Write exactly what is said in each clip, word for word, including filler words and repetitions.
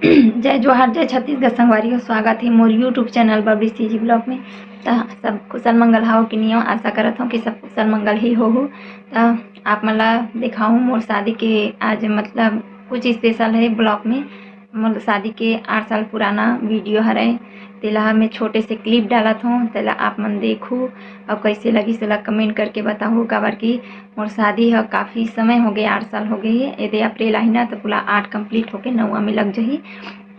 जय जोहार, जय छत्तीसगढ़ संगवारी हो, स्वागत हे मोर YouTube channel Babli CG blog में। त सब कुशल मंगल हव कि नहीं हव, आशा करत हव कि सब कुशल मंगल ही होहू। त आप मन ला देखाहूँ मोर शादी के आज मतलब कुछ स्पेशल हे ब्लॉग में। मोर शादी के आठ साल पुराना वीडियो हरय, तेला ह मैं छोटे से क्लिप डालत हूँ, तेला आप मन देखहू अउ कइसे लगिस तेला कमेंट करके बताहू, काबर कि मोर शादी ह काफ़ी समय हो गए, आठ साल हो गए हे। एदे अप्रैल आही ना, त पूरा आठ कंप्लीट होके नौवा में लग जही।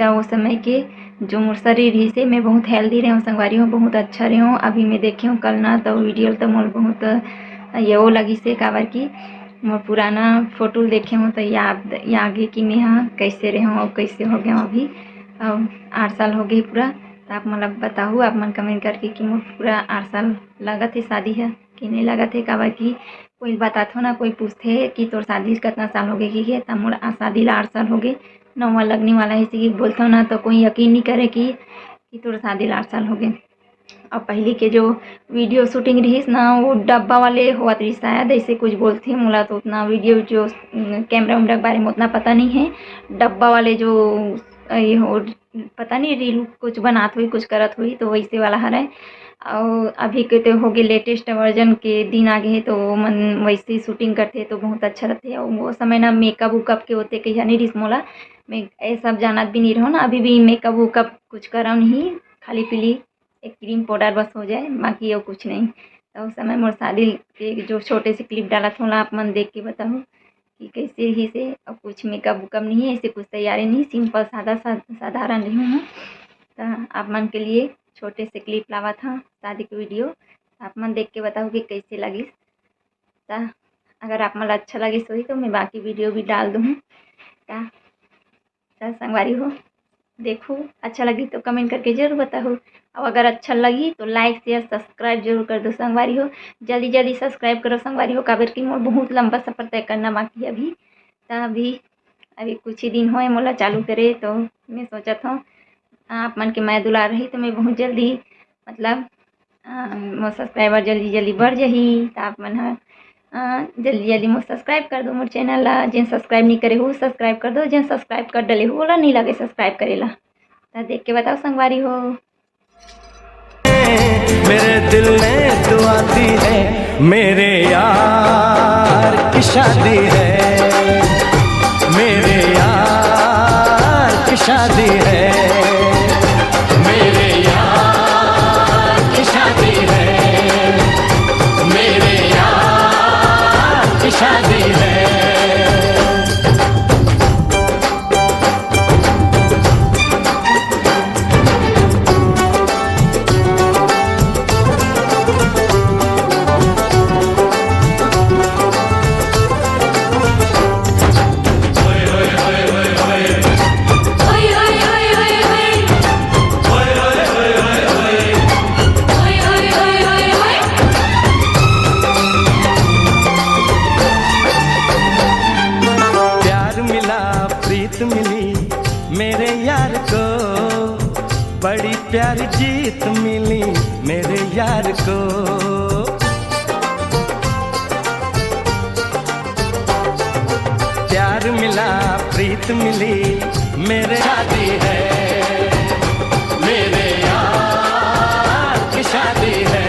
त वो समय के जो मोर शरीर रहिस हे, मैं बहुत हेल्दी रहे हूँ संगवारी हो, बहुत अच्छा रहे हूँ। अभी मैं देखे हूँ कल ना, त वीडियो ल त मोर बहुत ये वो लगिस हे, काबर कि मोर पुराना फोटो ल देखे हूँ त याद आगे कि मैं ह कइसे रहे हूँ अउ कइसे हो गए हूँ अभी। अउ आठ साल हो गए पूरा। त आप मन ल बताहू, आप मन कमेंट करके कि मोर पूरा आठ साल लगत हे शादी ह कि नहीं लगत हे, काबर कि कोई बताथो ना, कोई पूछथे कि तोर शादी ल कतना साल हो गए कहिके, त मोर आ शादी ला आठ साल हो गए, नौवा लगने वाला हे, इसे कि बोलथो ना, त कोई यकीन नहीं करे कि, कि तोर शादी ला आठ साल हो गए। अब पहले के जो वीडियो शूटिंग रहिस ना, वो डब्बा वाले होवत रहिस शायद, ऐसे कुछ बोलथे, मोला तो उतना वीडियो जो, उम, कैमरा वैमरा के बारे में उतना पता नहीं है। डब्बा वाले जो, अ, ये हो, पता नहीं रील कुछ बनात होही, कुछ करत होही, तो वैसे वाला हरय। अउ अभी के तो हो गे लेटेस्ट वर्जन के दिन आ गे हे, तो मन वैसे ही शूटिंग करथे तो बहुत अच्छा रथे। अउ वो समय ना मेकअप उकअप के होते कहिया नहीं रहिस मोला, मैं ये सब जानत भी नहीं रहो ना, अभी भी मेकअप उकअप कुछ करव नहीं, खाली पीली एक क्रीम पाउडर बस हो जाए, बाकी और कुछ नहीं। तो उस समय मोर शादी के जो छोटे से क्लिप डालत हूँ, आप मन देख के बताहू कि कैसे ही से, और कुछ मेकअप उकअप नहीं है, ऐसे कुछ तैयारी नहीं, सिंपल सादा सा-, साधारण रही हूँ। तो आप मन के लिए छोटे से क्लिप लावत हूँ शादी के वीडियो, आप मन देख के बताहू कि कैसे लगिस। तो अगर आप मन ला अच्छा लगिस होही तो मैं बाकी वीडियो भी डाल दूँ। तो चल संगवारी हो, देखू, अच्छा लगी तो कमेंट करके जरूर बताहू। और अगर अच्छा लगी तो लाइक, शेयर, सब्सक्राइब जरूर कर दो संगवारी हो। जल्दी जल्दी सब्सक्राइब करो संगवारी हो, काबर कि मोर बहुत लंबा सफर तय करना बाकी है अभी। त अभी, अभी कुछ ही दिन होए मोला चालू करे, तो मैं सोचत हूँ आप मन के मया दुलार रही तो मैं बहुत जल्दी, मतलब, अ, मोर सब्सक्राइबर जल्दी जल्दी बढ़ जही, त आप मन ह, अ, जल्दी जल्दी मोर सब्सक्राइब कर दो मोर चैनल ला। जेन सब्सक्राइब नहीं करे हो, सब्सक्राइब कर दो, जेन सब्सक्राइब कर डले हो, ओला नहीं लगे सब्सक्राइब करे ला। त देख के बताओ संगवारी हो। मेरे दिल ने दुआ दी है, मेरे यार की शादी है, मेरे यार की शादी है, मेरे यार की शादी है, मेरे यार की शादी है। प्यार मिला, प्रीत मिली मेरे यार को, बड़ी प्यारी जीत मिली मेरे यार को। प्यार मिला, प्रीत मिली, मेरे शादी है, मेरे यार की शादी है।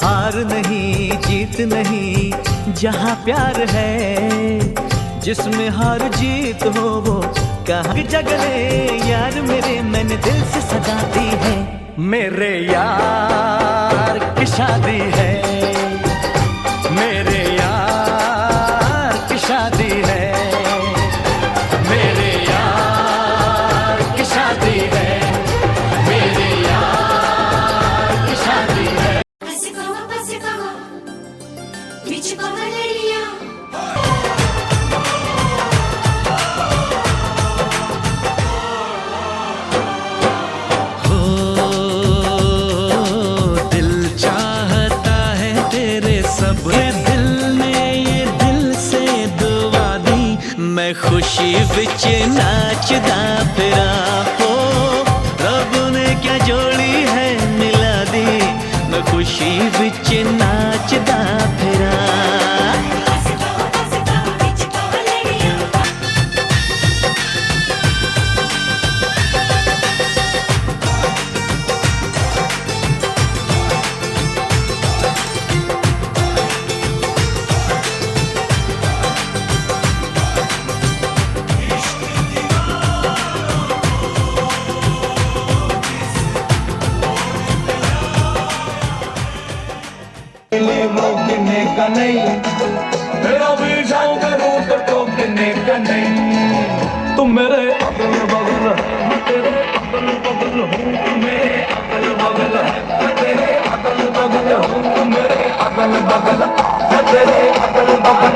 हार नहीं, जीत नहीं, जहाँ प्यार है, जिसमें हार जीत हो वो कहाँ जगले। यार मेरे, मैंने दिल से सजा दी है, मेरे यार की शादी है, मेरे यार की शादी है, मेरे यार की शादी है, मेरे यार की शादी है। खुशी विच नाचदा फिरा हो, प्रभु ने क्या जोड़ी है मिला दी। मैं खुशी विच नाचदा फिरा। रोकने का नहीं, तेरा भी जाऊं करूं तो टोकने का नहीं। तुम मेरे अगल बगल, मैं तेरे अगल बगल हूँ, तू मेरे अगल बगल है, मैं तेरे अगल बगल हूँ, तू मेरे अगल बगल, मैं तेरे अगल बगल।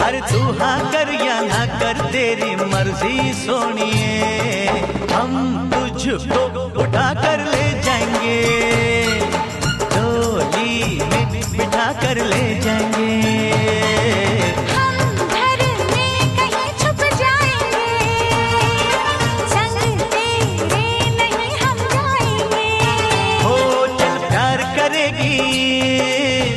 अरे तू हाँ कर या ना कर, तेरी मर्जी सोनिए, हम तुझको उठा कर ले जाएंगे, डोली में बिठा कर ले जाएंगे। हम घर में कहीं छुप जाएंगे, संग तेरे नहीं हम जाएंगे। हो चल प्यार करेगी।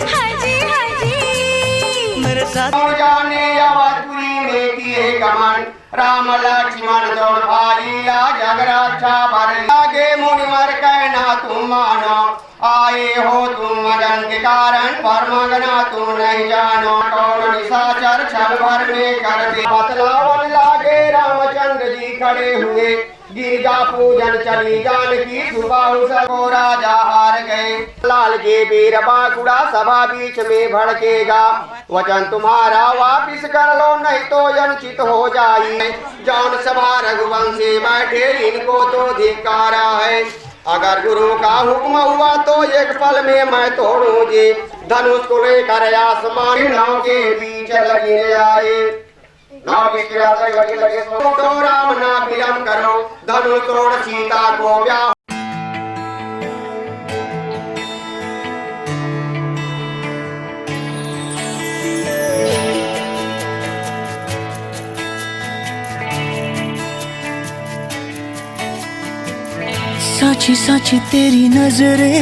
हाँ जी, हाँ जी। मेरे साथ। जाने अवधपुरी में किए गमन, राम लक्ष्मण दोनों भाई आज अगर अच्छा भर लागे। मुनिवर कहना तुम मानो, आए हो तुम मगन के कारण, पर मगना तुम नहीं जानो। कौन निशाचर क्षण भर में कर दे। बतलावन लागे रामचंद्र जी खड़े हुए, गिरजा पूजन चली जानकी सुबाहु सको राजा हार गए। लाल के वीर बांकुड़ा सभा बीच में भड़केगा। वचन तुम्हारा वापिस कर लो, नहीं तो अनचित हो जाई। जौन सभा रघुवंशी बैठे, इनको तो धिक्कारा है। अगर गुरु का हुक्म हुआ तो एक पल में मैं तोड़ूं जी। धनुष को लेकर आसमान नाव के बीच लगी आए। नाव की किनारे लगे लगे सो तो राम ना विलंब करो, धनुष तोड़ सीता को ब्याह। साची साची तेरी नजरें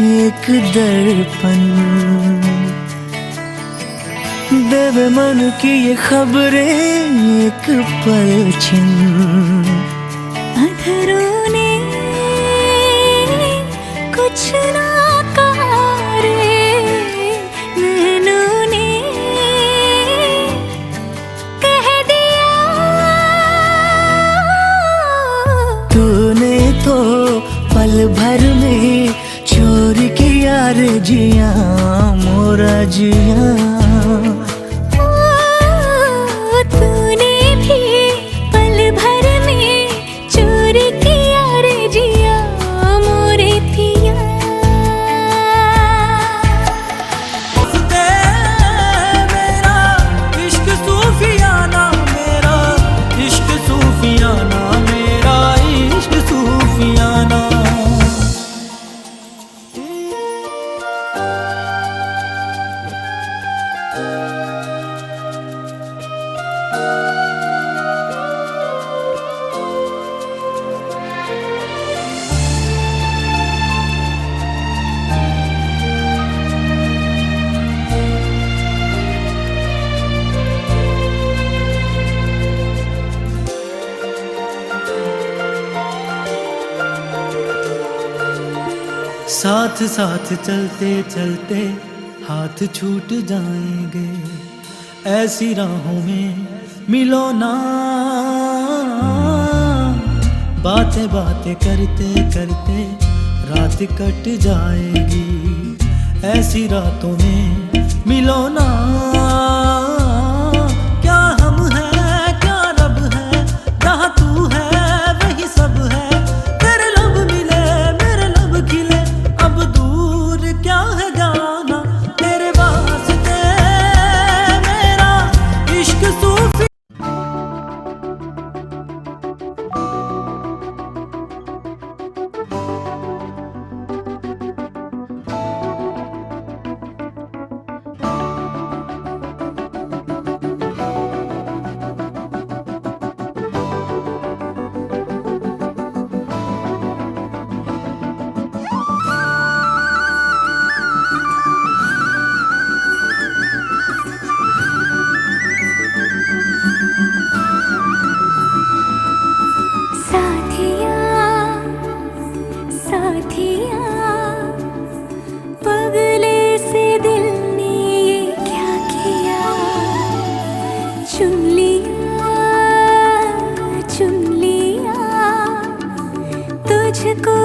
एक दर्पण, देवे मन की ये खबरें एक पलछिन। अधरों ने कुछ ना कहा रे, नैनों ने कह दिया। तूने तो पल भर में चोरी किया रे जिया, मोरा जिया। ओ, तूने भी पल भर में चोरी किया रे जिया, मोरे पिया। मेरा इश्क सूफियाना, मेरा इश्क सूफियाना, मेरा इश्क सूफियाना। साथ साथ चलते चलते हाथ छूट जाएंगे, ऐसी राहों में मिलो ना। बातें बातें करते करते रात कट जाएगी, ऐसी रातों में मिलो ना। क्या हम हैं, क्या रब है, जहाँ तू है वही सब है। तेरे लब मिले, मेरे लब खिले, अब दूर क्या है जाना। तेरे वास्ते मेरा इश्क सूफी। साथिया, साथिया, पगले से दिल ने ये क्या किया? चुन लिया, चुन लिया तुझको।